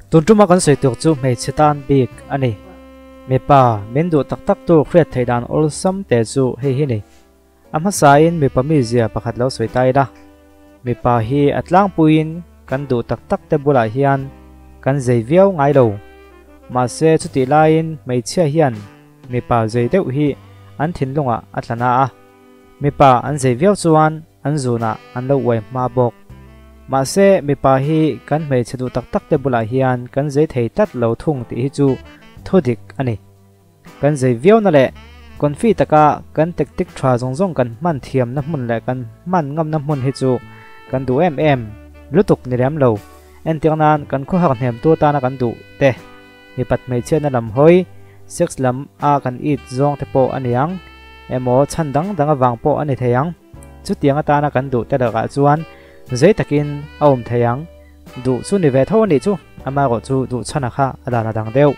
Tun tuma kan sawi tur chu hmeichhe tan bik a ni. Mipa min duh tak tak tu hriat theih dan awlsam te chu hei hi ni. A hmasain mipa mizia pakhat lo sawi ta ila. Mipa hi a tlangpuiin kan duh tak tak te bulah hian kan zei viau ngai lo. Mahse chutih laiin hmeichhia hian mipa zei deuh hi an thinlungah a tla na a. Mipa an zei viau chuan an zunah an lo uai hma bawk. Mahse mipa hi kan hmeichhe duh tak tak te bulah hian kan zei thei tlat lo thung tih hi chu thudik a ni. Kan zei viauna leh confi taka kan tactic tha zawng zawng kan hman thiamna hmun leh kan hman ngamna hmun hi chu kan duh em em lutuk ni lem lo. Entir nan kan khawhar hnemtu atana kan duh te, mipat hmeichhiatna lam hawi, sex lam a kan it zawng te pawh a ni ang emaw chhan dang dang avang pawh a ni thei ang. Chutiang atana kan duh te lakah chuan zei takin a awm thei ang. Duh chu ni ve tho a nih chu, amaherawh chu duh chhana kha a dan a dang deuh.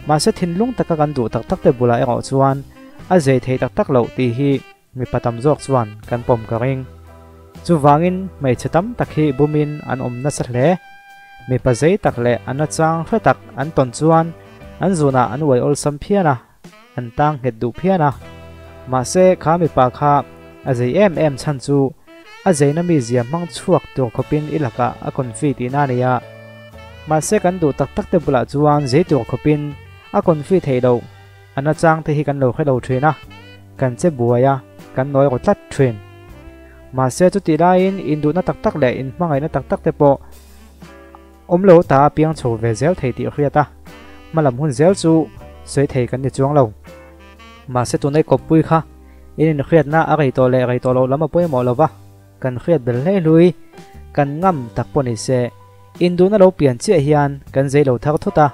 Mahse thinlung taka kan duh tak tak te bulah erawh chuan a zei thei tak tak loh tih hi mipa tam zawk chuan kan pawm ka ring. Chuvangin hmeichhe tam tak hi bumin an awm nasa hle. Mipa zei tak leh a nachang hre tak an tawn chuan an zunah an uai awlsam phian a, an tang nghet duh phian a. Mahse kha mipa kha a zei em em chhan chu a zeina mizia hmang chhuak tur khawpin i lakah a confi tihna a ni a. Mahse kan duh tak tak te bulah chuan zei tur khawpin a confi theih loh, a nachang te hi kan lo hre lo thin a, kan che buai a, kan nawi ru tlat thin. Mahse chutih laiin induhna tak tak leh inhmangaihna tak tak te pawh Awm lo ta a piang chho ve zel thei tih hriat a, hmalam hun zel chu sawi thei kan ni chuang lo. Mahse tunai kawppui kha in inhriatna a rei tawh leh rei tawh loh lam a pawimawh lo va, kan hriat bel hle hlui, kan ngam tak pawh ni se, induhna lo pian chiah hian kan zei lo thar thut a,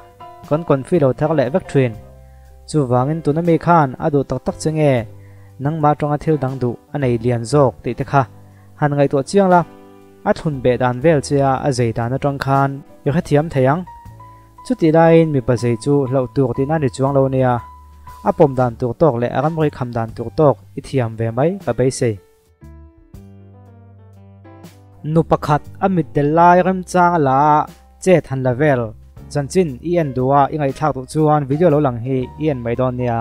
kan confi lo thar leh vek thin. Chuvangin tuna mi khan a duh tak tak che nge nangmah atanga thil dang duh a nei lian zawk tih te kha han ngaihtuah chiang la. A thlun beh dan vel che a a zei dan atang khan i hrethiam thei ang. Chutih laiin mipa zei chu hlauh tur tihna ni chuang lo nia. A pawm dan tur tawk leh a ramri kham dan tur tawk i thiam ve mai ka beisei. Nu pakhat a mitdel lai remchang a la a chet han la vel. Chanchin i en duh a i ngaihthlak duh chuan video lo lang hi i en mai dawn nia.